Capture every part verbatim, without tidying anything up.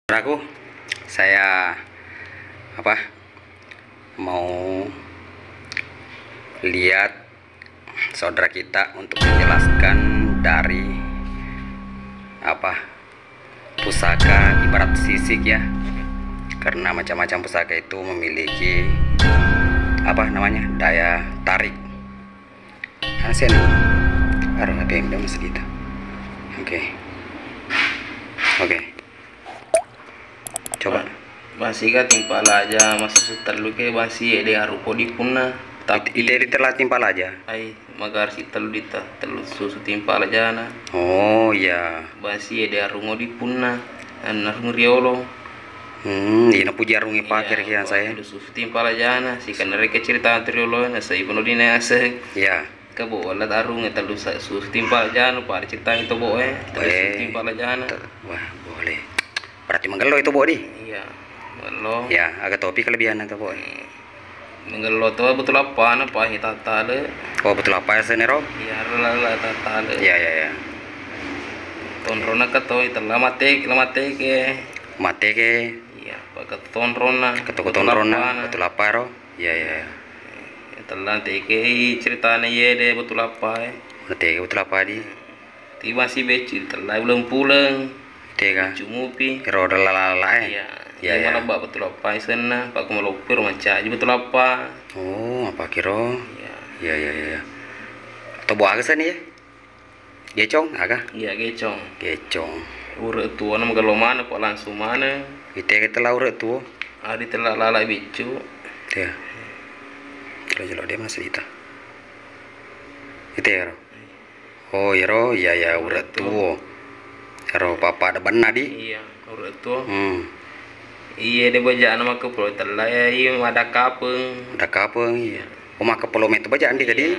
Saudaraku, saya apa mau lihat saudara kita untuk menjelaskan dari apa pusaka ibarat sisik ya, karena macam-macam pusaka itu memiliki apa namanya daya tarik. Asen, aduh, apa yang udah masih kita? Oke, oke, coba. Bangsi ka timpa laja masusu tellu ke bangsi ede aru podi punna. Tapi ite ri telah timpa laja. Ai, magarsi tellu dita, tellu susu timpa lajana. Oh iya. Bangsi ede arung odi punna, anarung riolo. Hmm, ina puji arung ipake. Iya, kian saya. Tellu susu timpa lajana, sikanna reke cerita tu riolo, nasai peno dina aseng. Iya. Kebo wala arung tellu sa-, susu timpa lajana, pada cerita itu bo eh, tellu susu timpa lajana. Wah, boleh. Berarti menggello itu bo di? Iya, menggello. Ya, aga topi kelebihan itu bo. Hmm. Menggello to betul apa na pa hita tale. Oh, betul apa ya senero? Iya, rela tatale. Iya, iya, iya. Tonrona ka to itella mate, la mate ke. Mate ke. Iya, pakai tonrona. Ketuk tonrona, betul apa ro? Iya, iya, iya. Itella teke ceritana iye de betul apa eh. Mate ke betul apa di? Tiba si beccu itella uleng-puleng. Tega. Beccu mupi. Ero lala-lala eh. Iya. Iya, iya. Malebba betul apa isenna, pak malopir mancaji betul apa. Oh, apa kiro? Iya. Iya, iya, iya. Atau buah aga seni ya? Gecong aga? Iya, gecong. Gecong. Ure tuo na magello mana, pak langsung mana? Ite ke telah ure tuo. Adi telah lala beccu. Iya. Jelo-jelo dia masih ita. Ite ya ro. Oh, iyaro, iya, iya, ure tuo. Ero papa ada benna di? Iya, ure tuo. Hmm. Iya, de bajana makkapolo tella ya, iya, madakapeng. Madakapeng, iya. Oh, makkapolo metu bajang di tadi? Iya.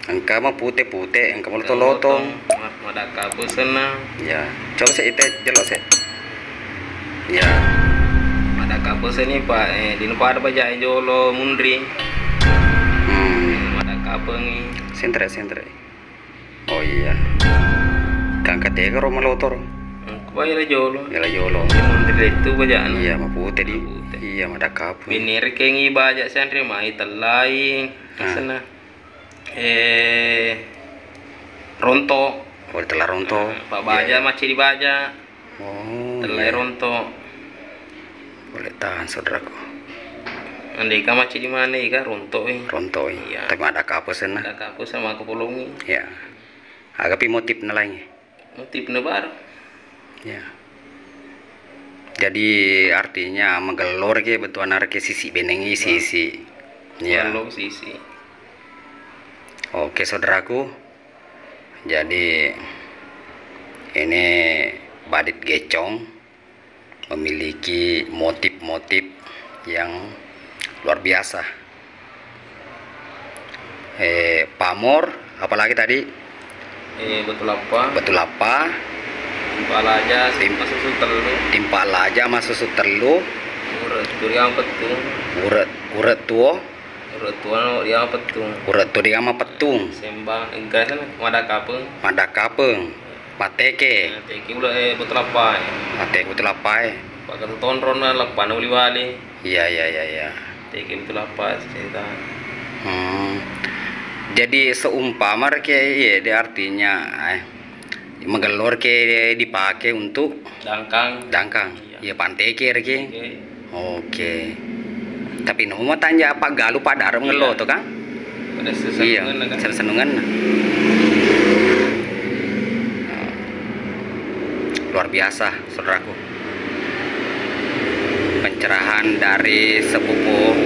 Engka ma pute-pute, engka ma lotong-lotong. Ma-, madakapeng senna. Iya. Coba se ite jelo se. Iya. Madakapeng seni pa, eh, dino pada bajang jolo munri. Hmm. Madakapeng. Sentre, sentre. Oh iya. Kangka tega ro malotor. Engko bai la jolo. Ela jolo. Munri tu bajana. Iya, mapute di. Mapute. Iya, madakap. Binir kengi baja sanre mai tellai. Ah. Asana. Eh, ronto. Oh, tella ronto. Ah, pa baja. Iya, iya. Macci di baja. Oh, tellai iya. Ronto. Boleh tahan, saudaraku. Andai ka macci di mana, ika ronto, eh. Ronto, eh. Iya. Tapi ada kapo senna. Ada kapo sama kepolongi. Iya. Aga pi motif na lain, eh? Motif na baru. Iya. Jadi artinya magello reke betuana reke sisi benengi sisi. Iya. Magello sisi. Oke, saudaraku. Jadi, ini badit gecong memiliki motif-motif yang luar biasa. Eh, pamor, apalagi tadi? Eh, betul apa? Betul apa? Timpa laja, tim-, masusu tellu. Timpa laja, masusu tellu. Ure, duriang petung. Ure, ure tuo. Ure tuo no dia pettung. Ure tuo dia ma pettung. Sembang, engka sana, madakapeng. Madakapeng. Mateke. Mateke ule, eh, betul apa, eh? Mateke betul apa, eh? Pakai tonron na leppana wali-wali. Iya, iya, iya, iya. Teke betul apa cerita? Hmm. Jadi seumpama reke, iya, dia artinya, eh, magello reke dipake untuk dangkang. Dangkang. Iya. Iya, panteke reke. Oke. Oke. Tapi no matanja apa galu pada magello to, kan? Pada seneng-senengan, kan? Seneng-senengan. Luar biasa, saudaraku. Pencerahan dari sepupu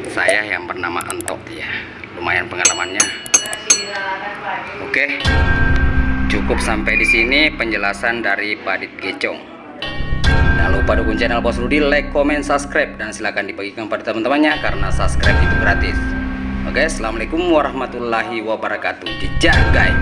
saya yang bernama Entok, ya. Lumayan pengalamannya. Oke, cukup sampai di sini penjelasan dari Badit Gecong. Jangan lupa dukung channel Bos Rudi, like, comment, subscribe, dan silakan dibagikan pada teman-temannya karena subscribe itu gratis. Oke, assalamualaikum warahmatullahi wabarakatuh. Jejagai.